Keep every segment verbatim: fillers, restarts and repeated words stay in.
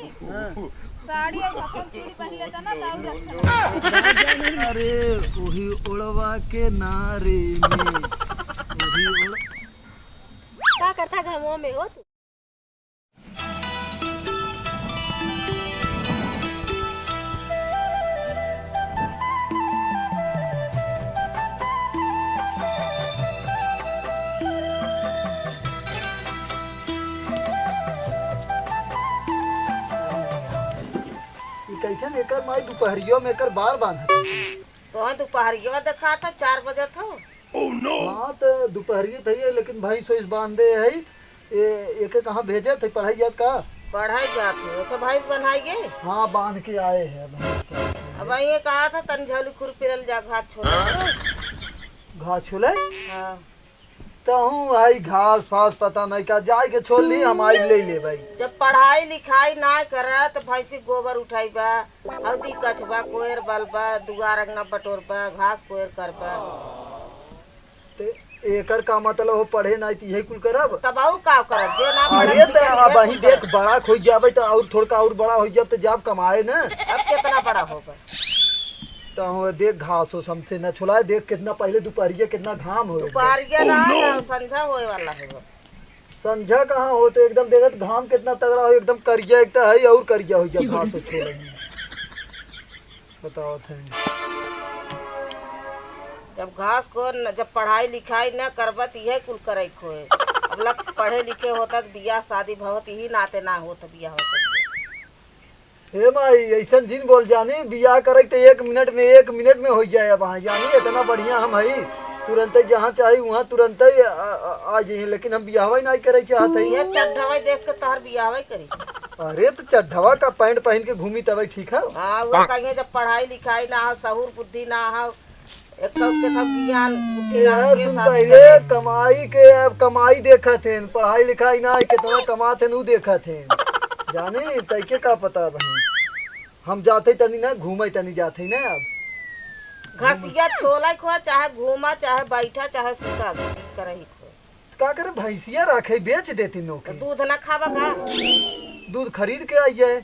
हाँ। साड़ी और हथवा में चूड़ी पहन लेता ना, तो और अच्छा लगता। अरे, वही ओड़वा के नारे में, वही ओड़- का करता घमवा में हो तू? ई कैसन एकर माई दुपहरियो में एकर बार बांधत है? तोहन दुपहरियो देखात है, चार बजत हो। हाँ, तो दुपहरिये थइये, लेकिन भैंस वैंस बांधे है। ए, एके कहाँ भेजे थे, पढ़ाई जात का? पढ़ाई जात है। अच्छा, भैंस बन्हाई गए? हाँ, बांध के आए हैं, बांध के आए हैं। अब ये कहा था, तनी झौली खुरपी रल जा, घास छोले। घास छोले? हाँ। तहूँ आई घास फास पता नहीं का, जाए के छोल ली, हम आई ले ले भाई। जब पढ़ाई लिखाई ना करा, तो भैंसी गोबर उठाई बा, हल्दी कछबा, कोयर बलबा, दुआर अंगना बटोरबा, घास कोयर करबा। ते एकर का मतलब हो, पढ़े नाई त इहे कुल करब? तब और का करब, जे ना अरे पढ़ब, त अब अही देख, बड़ा खोई जाबे त और थोड़का और बड़ा हो जाब त जाब कमाए न। अब कितना बड़ा होगा? त हो देख घास हो समसे न छोलाए, देख कितना पहले दुपहरिया कितना घाम हो। दुपहरिया ना, ना, संझा होए वाला है वो। संझा कहाँ होते, एकदम देखत घाम कितना तगड़ा हो, एकदम करिया एक त है और करिया हो जाब घास हो छोले। बतावत है। जब घास को न, जब पढ़ाई लिखाई न करबा त इहे कुल करे के होए। अब लग पढ़े लिखे होता त बियाह शादी भवत, यही नाते ना होत बियाह होत। हे माई, ऐसन जिन बोल जानी, बियाह करे त एक मिनट में, एक मिनट में हो जाए। अब हाँ जानी, इतना बढ़िया हम हई, तुरंते जहाँ चाही वहाँ तुरंते आ, आ, आ जाइए, लेकिन हम बियाहवा ही नहीं करे चाहत हई। ये चड्ढवा देख के तोहर बियाहवा ही करी। अरे त चड्ढवा का पैंट पहन के घूमी तबे ठीक है। हाँ, वो कहिए जब पढ़ाई लिखाई ना हो, सहूर बुद्धि ना हो, एक तो के सब ज्ञान बुद्धि ना यार, के सुन साथ पहले चले। कमाई के, अब कमाई देखत हैं, पढ़ाई लिखाई ना, कितना कमात हैं, उ देखत हैं। जाने, तैके का पता बहन। हम जाते तनी ना, घूमे तनी जाते ना अब। घसिया छोला खो, चाहे घूमा, चाहे बैठा, चाहे सुता, घसीट कर ही खो। का करे, भैंसिया रखे, बेच देती तो नौके। दूध ना खाबा का? दूध खरीद के आई जाए।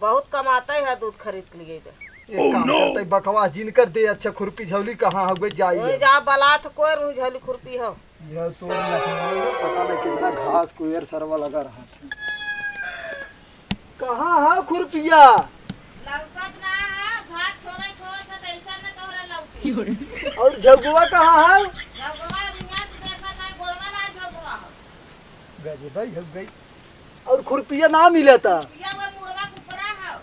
बहुत कमाते है दूध खरीद के लिए। एक काम करते, बकवास जिन कर दे, अच्छा खुरपी झौली कहाँ हवे जाई ओए है? जा बलात कोई रू झौली खुरपी हो। यह तो लखनऊ में पता नहीं कितना घास को एर सरवा लगा रहा था। कहाँ है खुरपिया? लौकत ना है, घास छोड़े छोड़े से तो ऐसा न तोहरा लौकी। और झगुआ कहाँ है? झगुआ मियाँ से देखा था, गोड़वा ना झगुआ हो। गजबई हो गई। और खुरपिया ना मिलता। खुरपिया वो मुड़वा के ऊपरा है।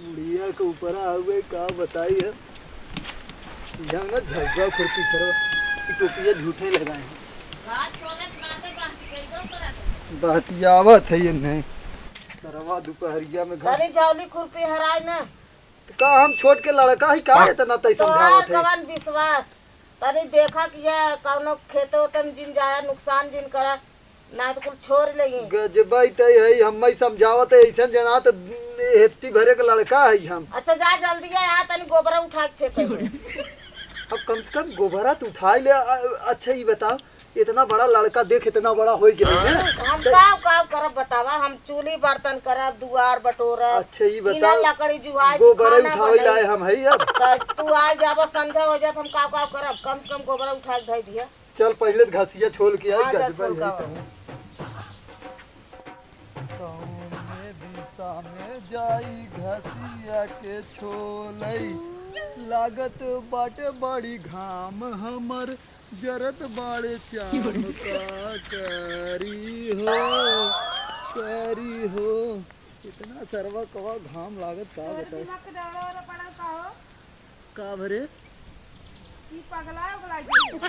मुड़िया के ऊपरा हवे, का बताई है। यहाँ ना झगुआ खुरपी छरवा, ई टोपिया झूठे लगाए हैं। घास छोड़े के नाते बहती गई, दो तरह से। बहतियावत है ये नहीं। सरवा दुपहरिया में घर तनी झौली खुरपी हराई ना। तो का हम छोट के लड़का ही का इतना तई तोहार समझावत है? कवन विश्वास? तनी देखा कि यह कौनो खेते ओते में जिन जाया, नुकसान जिन करा, ना तो कुल छोड़ लेंगे। गजबाई तई है, हम ही समझावत है, ऐसन जना तो हेत्ती भरे के लड़का है हम। अच्छा जा जल्दी आ, आ तनी गोबरा उठा के फेंके। अब कम से कम गोबरा तो उठा ले। अ-, अच्छा ये बताओ, इतना बड़ा लड़का देख, इतना बड़ा हो गया है। हम त- काव काव करब बतावा, हम चूल्ही बर्तन करब, दुआर बटोरब, अच्छा, ई कीना बताओ, लकड़ी जुआई के गोबरे खाना उठावे बनाई। लाए हम हई अब। त तू आ जाबो, संझा हो जात, हम काव काव करब, कम से कम गोबरा उठा के धई दिया। चल पहिले त घसिया छोल के आई, हाँ, जा गजबा छोल यही का। तनी। कौने दिशा में जाई घसिया के छोलई, लागत बाटे बड़ी घाम हमर, जरत बाड़े चाम का करी हो, करी हो। इतना सरवा कवा घाम लागत का तोर बताई? दिमाग के दौरा वाला पड़ा का हो? का भरे? ई पगला उगला गया।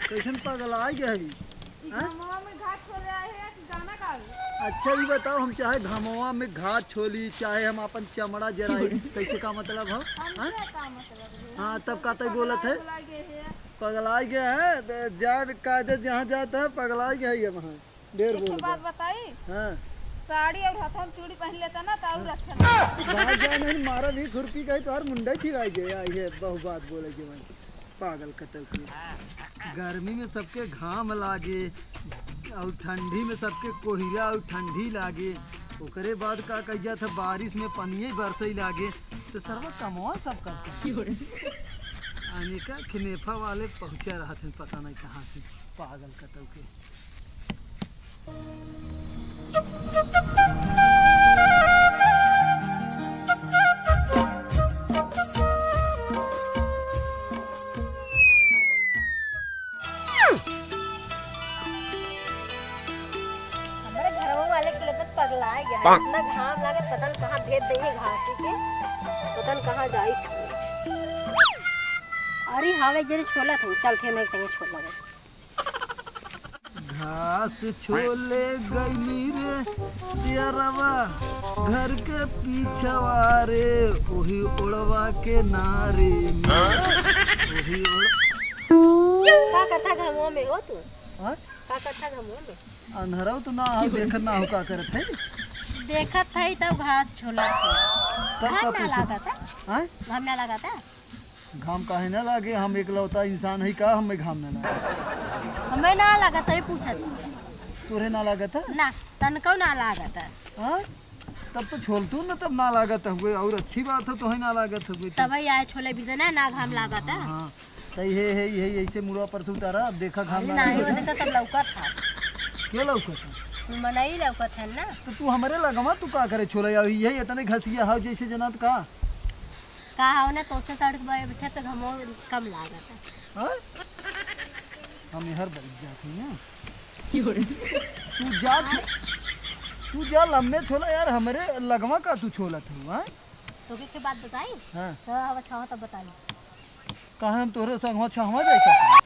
कैसन पगला गया है? ई हाँ? घमवा में घास छोले आए हैं कि गाना गावे? अच्छा, ई बताओ, हम चाहे घमवा में घास छोली, चाहे हम अपन चमड़ा जराई, कैसे का मतलब है? हमसे हाँ? का मतलब है? हाँ, हम तब तो का तय बोलत है? पगला उगला गए हैं। पगला गया है, द-, जान कायदे जहाँ जाता है, पगला गया है ये वहाँ। ढेर एक ठो बोल बात बा। बताई? हाँ। साड़ी और हथवा में चूड़ी पहन लेता ना, तो और अच्छा लगता। बात जान है, मारा भी खुरपी कही, तोहर मुंडा खिलाई गया, ये बहु बात बोले के भाई। पागल कतल के। गर्मी में सबके घाम लागे और ठंडी में सबके कोहिरा और ठंडी लागे। ओकरे बाद का कह जात है, बारिश में पनिये बरसई लागे, तो सरवा कमवा सब करता है। अनिका खिनेफा वाले पहुँचा रहत हैं, पता नहीं कहाँ से, पागल कतऊ के। हमरे घरवा वाले के लिए तो पगला गया है। इतना घाम लागे, पता न कहाँ भेज देंगे घासी के, पता न कहाँ जाई। अरे हाँ, एक जने छोला था, चल थे, मैं संगे छोला। घास छोले गईनी रे, यारवा, घर के पीछवा रे, ओही ओड़वा के नारे में, ओही ओड़- का कथा घमवा में हो तू? हाँ? का कथा घमवा में? अंधरव तो ना हो, देखत ना हो का करत है। देखत है तब घास छोला के। तब घाम का ना पूछे? लागत है? हाँ? घाम ना लागत है? घाम काहे ना लागे? हम एकलौता इंसान है का, हमें घाम ना लागे? हमें ना लागत है, पूछत। तोरे ना लागत है? ना, तनको ना लागत है। हाँ? तब तो छोलतू न, तब ना लागत हुए, और अच्छी बात है, तोहे ना लागत हुए तो। तब ही आए छोले भी देना, ना घाम लागत है। हाँ, सही है, है, है, ऐसे मुड़वा पर से उतारा, अब देखा घाम अरे लागत नहीं, है। वो देखा सब लौकत है। के लौकत है? मनई लौकत है ना। तो तू हमरे लगवा, तू का करे छोले? अब यही इतने घसिया हाव जैसे जनात का? का हो ना, तोसे सड़क पर बैठे तो घमो कम लागत है। हाँ? हम इहर बैठ जात हई ना। तू जा, तू जा लम्बे छोला यार, हमरे लगवा का तू छोलत हऊ, हाँ? तोके के बात बताई? हाँ। तो अब छावा तब बताई। काहे हम तोहरे संगवा छावा जाए का?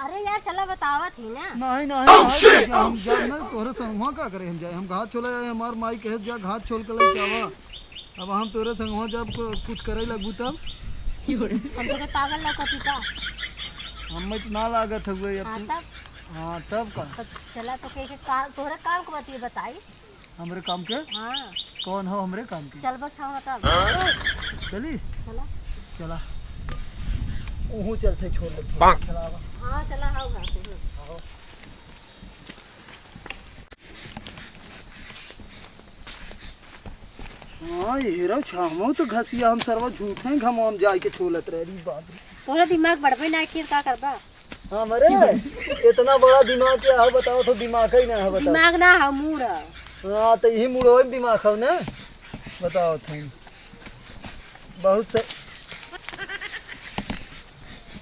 अरे यार, चला बतावत ही ना। नहीं, नहीं, नहीं, हम जाब ना, तोहरे संगवा का करे हम जाए? हम घात छोला जाए, हमार माई कहे जा घात छोल के लेके आवा। अब हम तोहरे संगवा जाब, कु-, कुछ करे लगबू तब? हम तोके पागल लौकत ही का? हमें तो ना लागत हुए, अब हाँ, तू तब? हाँ, तब का? तब चला तोके एक काम, तोहरे काम के बतिये बताई। हमरे काम के? हाँ। कौन हो हमरे काम के? चल बस हम तब। चली? चला। चला। ओहू चलते छोड़ लेते हैं। चला अब। हाँ, चला, आओ घर से। आओ। हाँ, ये रहो छामो तो घसिया, हम सरवा झूठे घमवा में जाए के छोलत रहे, अरे बाप रे। तोहरा दिमाग बढ़बे ना किया, का करबा? हमरे इतना बड़ा दिमाग के है, बताओ तो, दिमाग ही ना है, बताओ। दिमाग ना है, मूड़ है। हाँ, तो यही मूड़ हो, दिमाग हो ना, बताओ तुम। बहुत से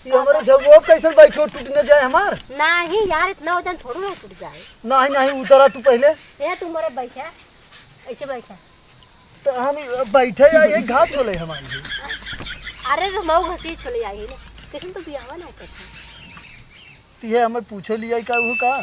ये हमरे झगुआ कैसे बैठो, टूट न जाए हमार। नहीं यार, इतना वजन थोड़ो ना टूट जाए। नहीं, नहीं, उतरा तू पहले। ये तू मोरे बैठा, ऐसे बैठा। तो हम बैठे या ये घात छोले हमारे। अरे तो मऊ घसी छोले आई ना, कैसे तो बियाहवा ना करता। तो ये हमें पूछे लिया का वो का?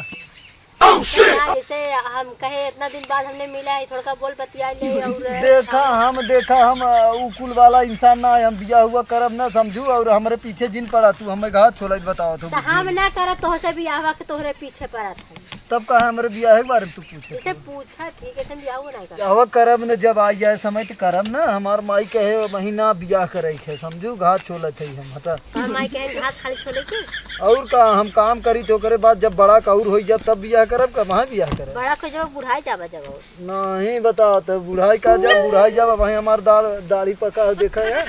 ना, जैसे हम कहे इतना दिन बाद हमने मिला है, थोड़ा बोल बतिया ले और देखा, हम देखा, हम, अ, उ कुल वाला इंसान ना है, हम बियाह हुआ करब ना समझू, और हमरे पीछे जिन पड़ा तू, हमें घात छोले बताओ तो तो बुद्धि। हम ना करब तोहसे बियाहवा के तोहरे पीछे पड़त है। तब कहा हमरे बियाह के बारे में तू पूछे इसे तू? पूछा ठीक है, हम बियाह नहीं करब। बियाह करब न, जब आ जाए समय तो करब ना। हमार माई कहे महीना बियाह करे के समझू, घात छोले थे हम हता। हमार माई कहे घास खाली छोले के। और का, हम काम करी तो ओकरे बाद जब बड़ा कौर होई जब तब बियाह करब, का वहाँ बियाह करब? बड़ा को जब बुढ़ाई जाबा जब और। नहीं बताओ तो बुढ़ाई का, जब बुढ़ाई जाबा वहीं हमार दाढ़-, दाढ़ी पका हो देखा है।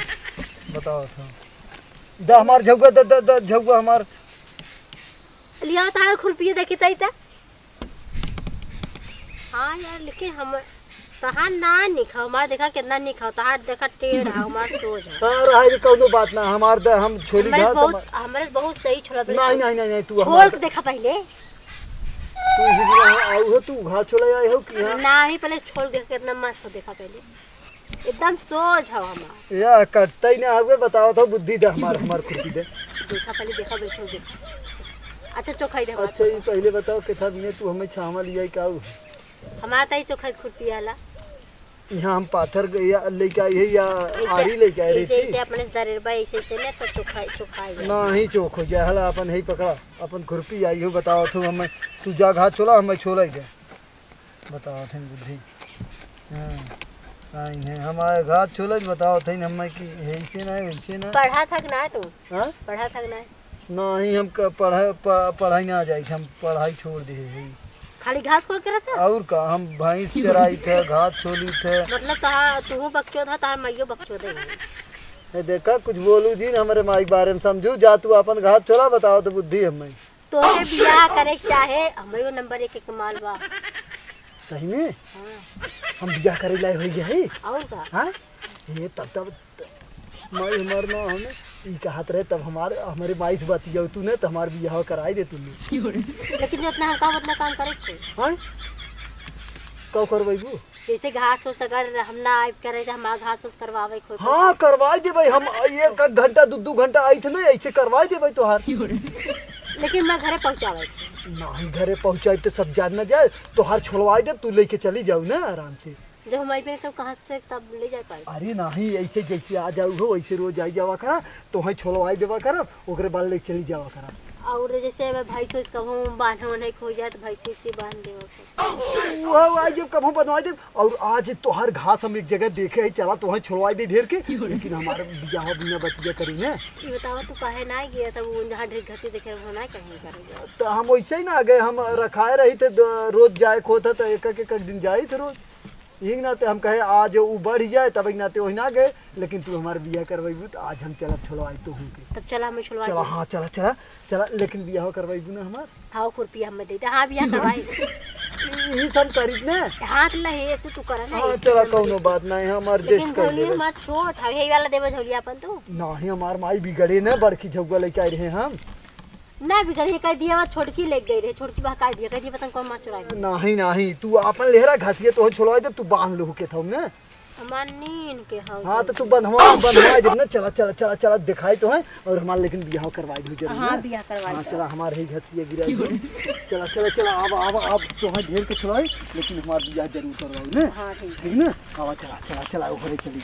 बताओ तो। द हमार झगुआ, द, द, द झगुआ हमार। लिया तार खुरपिया देखी तई ता। हाँ यार, लेकिन हम तहार ना निक हौ, हमार देखा कितना निक हौ, तहार देखा टेढ़ है, हमार सोझ है। हाँ, रहा ये कौनो बात ना, हमार दे, हम छोली हमरे घास, बहुत, हम हमरे बहुत सही छोला नहीं, नहीं, नहीं, नहीं, तू छोल हमार के देखा पहले। तू ही ना आऊ हो, तू घास छोला आए हो कि हाँ? नहीं, पहले छोल के देखा कितना मस्त हो, देखा पहले, एकदम सोझ हौ हमार। या कटता ही ना हुए, बताओ तो बुद्धि दे हमार, हमार खुरपी दे। देखा पहले, देखा बैठो, देखा। अच्छा चोखाई दे हमार अच्छा, ये चोखा। पहले बताओ कितना दिन तू हमें छावा लिया का? हमार तई चोखा खुरपी आला। यहाँ हम पाथर ग-, या लेके आई है या ऐसे, आरी लेके आई ऐसे, रेती? ऐसे अपने दरेरबा ऐसे, ऐसे ना तो चोखा, चोखा आ जाए। ना ही चोख हो जाए, हला अपन ही पकड़ा, अपन खुरपी आई हो, बताओ तो हमें, तू जा घात छोला, हमें छोला ही दे। बताओ थे बुद्धि। हाँ, आई है, हम आए घात छोला ही बताओ थे, हमें कि ऐसे ना, वैसे ना। पढ़ा था कि ना तू? हाँ? पढ़ा था कि ना? ना ही हम क-, पढ़ा, प-, पढ़ाई ना जाए, हम पढ़ाई छोड़ दे है। खाली घास खोल के रहता? और का, हम भैंस चराइत है, घास छोलित है। मतलब तोहार, तूहू बकचोद है, तोहार माइयो बकचोद है। ए, देखा, कुछ बोलू जिन, हमरे माई के बारे में समझू, जा तू आपन घास छोला, बताओ तो बुद्धि हमें। तोहके बियाह करे के चाहे, हमरे वो नंबर एक के माल बा। सही में? हाँ। हम बियाह करे लायक होइ गया है। और का? हाँ? ये तब, तब माई हमार ना हमें ई कहत रहे, तब हमार, हमरे माई से बतियाऊ तू ने, तो हमार बियाह कराई दे तू ने। लेकिन जो इतना हम काम, उतना काम करे के चाही। हाँ? का करवाइबू? जैसे घास ओस अगर हम ना आइब करे, तो हमार घास ओस करवावे के होई। हाँ, करवाई देबै हम, एक, एक घंटा, दू, दू घंटा आइत ना, ऐसे करवाई देबै तोहार। लेकिन मैं घरे पहुँचावे के। नहीं, घरे पहुँचाई तो सब जान ना जाए, तोहार छोड़वाई दे, तू लेके चली जाऊ ना आराम से। जब हम आइबे तब कहाँ से तब ले जाए पाई? अरे नहीं, ऐसे जैसे आ जाऊ हो, ऐसे रोज आई जावा करा, तोहई छोलवाई देवा करब, ओकरे बाद ले चली जावा करब। और जैसे अब भैंस वैस कबहूँ बान्हे ओन्हे के हो जाए तो भैंस वैसे बांध देवा करब। वो आई जब कबहूँ बंधवाई देब। और आज तोहार घास हम एक जगह देखे है, चला तोहई छोलवाई दे ढेर के, लेकिन हमार बियाह बिना बतिया करी ने। ये बतावा तू काहे ना गया था, वो जहाँ ढेर घसी देखे वो ना कहीं करे गया। तो हम वैसे ही ना गए, हम रखाए रही थे, द-, रोज जाए के होता तो एक, एक, एक दिन जाई थे रोज। यही नाते हम कहे आज उ बढ़ जाए, तब एक नाते वही ना गए, लेकिन तू हमार बियाह करवाइबू तो आज हम चलब छोलवाई तोहू के। तब चला, हमें छोलवा चला, दे। हाँ, चला, चला, चला, लेकिन बियाह करवाइबू ना हमार? हाँ, खुरपी हमें दे दे। हाँ, बियाह करवाई। यही सब करीब ने। हाथ लहे, ऐसे तू करा ना, हाँ, ऐसे चला, हम कौनो दे। बात नहीं, हम adjust लेकिन कर झोली लेबे। हमार छोट है, यही वाला देबे झोली अपन तू। नहीं, हमार माई बिगड़े ना, बड़की झउआ लेके आए रहे हम। ना बिगड़ी, कह दिया, वो छोटकी ले गई रहे, छोटकी बहका दिया, कह दिया, पता नहीं कौन मार चुराई। नहीं, नहीं, तू आपन लेहरा घासिया तो छोलवाई दे, तू बांध लो के था हमने। हमार नीन के हौ हाँ, तो तू बंधवा, बंधवा दे ना, चला, चला, चला, चला, दिखाई तो है, और हमार लेकिन बियाह करवाई दे जरूर हाँ, ना। बियाह करवाई हाँ, दे। चला, हमार ही घासिया गिराई दे। चला, चला, चला, अब, अब, अब तो है ढेर के छोलवाई, लेकिन हमार बियाह जरूर करवाई ना। हाँ, ठीक। ठीक ना? आवा, चला, चला, चला, ओकरे चली।